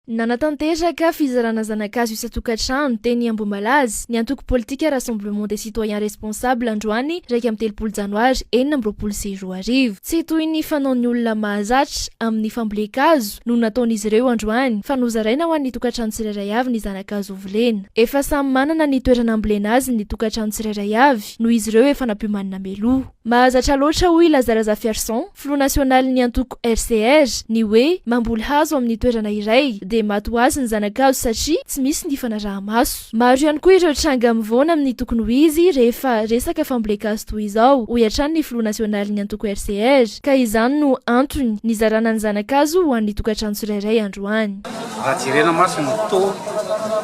Nanatanteraka fizarana zana-kazo isan-tokantrano teny Ambohimalaza ny antoko politika Rassemblement des Citoyens Responsables androany 31 janoary 2026. Tsy toy ny fanaon'ny olona mahazatra amin'ny fambolen-kazo no nataon'izy ireo androany fa nozaraina ho an'ny tokantrano tsirairay avy ny zana-kazo volena. Efa samy manana ny toerana ambolena azy ny tokantrano tsirairay avy noho izy ireo efa nampiomanina mialoha. Mahazatra loatra hoy Laza Razafiarison, filoha nasionalin'ny antoko RCR, ny hoe mamboly hazo amin'ny toerana iray dia maty ho azy ny zana-kazo satria tsy misy ny fanaraha-maso. Maro ihany koa ireo tranga mivaona amin'ny tokony ho izy rehefa resaka fambolen-kazo toy izao, hoy hatrany ny filoha nasionalin'ny antoko RCR, ka izany no antony nizarana ny zana-kazo ho an'ny tokantrano tsirairay androany. Raha jerena mantsy ny taux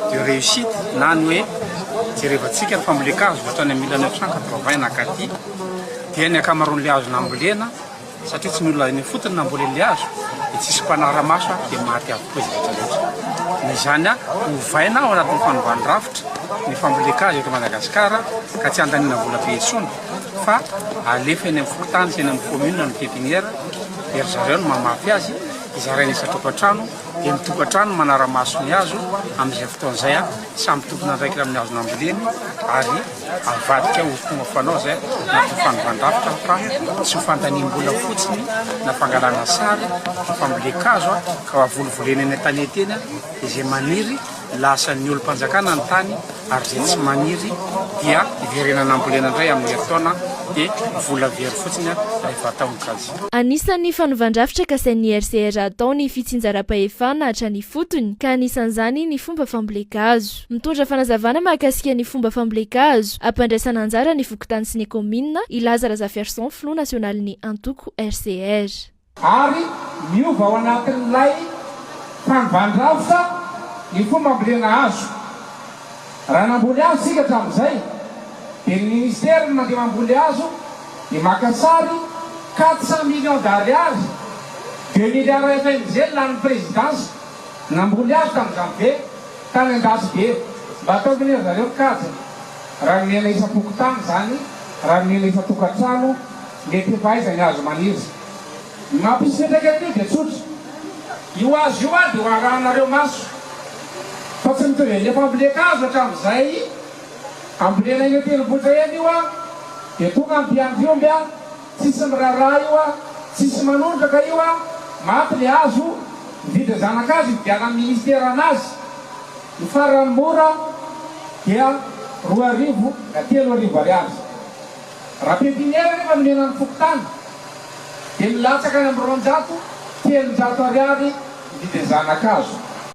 de réussite na ny hoe jerevantsika ny fambolen-kazo hatrany amin'ny 1980 nankaty dia ny ankamaroan'ilay hazo nambolena satria tsy ny olona eny ifotony namboly an'ilay hazo dia tsisy mpanara-maso dia maty avokoa izy rehetra rehetra. Noho izany ovaina ao anatin'ny fanovany rafitra ny fambolen-kazo eto Madagasikara ka tsy andaniana vola be intsony fa alefa eny amin'ny fokontany sy eny amin'ny commune ny pépinière dia ry zareo no mamafy azy Zaraina isan-tokantrano dia ny tokantrano manara-maso ny hazo amin'izay fotoana izay samy tompon'andraikitra amin'ny hazo namboleny ary avadika ho fomba fanao izay na ho fanovan-drafitra fa tsy ho fandaniam-bola fotsiny na fangalana sary ny fambolen-kazo ka avolivolena eny an-tanety eny dia izay maniry Lasan'ny olom-panjakana ny tany ary izay tsy maniry dia hiverenana ambolena indray amin'ny herintaona dia vola very fotsiny rehefa atao ny kajy. Anisan'ny fanovan-drafitra kasain'ny RCR atao ny fitsinjaram-pahefana hatrany ifotony ka anisan'izany ny fomba fambolen-kazo. Mitondra fanazavana mahakasika ny fomba fambolen-kazo ampandraisana anjara ny fokontany sy ny kaominina i Laza Razafiarison filoha nasionalin'ny antoko RCR. Ary miova ao anatin'ilay fanovan-drafitra ny fomba ambolena hazo. Raha namboly hazo isika hatramin'izay dia ny ministera no mandeha mamboly hazo dia maka sary 400 millions d'ariary, deux milliards FMG ny lanin'ny présidence namboly hazo tamin'izany ve tany Andasibe. Mba ataovy anie ry zareo ny kajiny. Raha nomena isam-pokontany izany, raha nomena isan-tokantrano, mety efa aiza ny hazo maniry. Ny mampisy fiantraikany an'io dia tsotra. Io hazo io dia ho arahanareo maso. Fa tsy mitovy amin'ilay fambolen-kazo hatramin'izay ambolena eny an-tendrombohitra eny io dia tonga ny mpiandry omby, tsisy miraharaha io, tsisy manondraka io, maty ilay hazo, mividy zanakazo ividianan'ny ministera anazy. Ny farany mora dia 2000 na 3000 ariary. Raha pepinière nefa nomena ny fokontany dia milatsaka any amin'ny 200, 300 ariary ny vidin'ny zanakazo.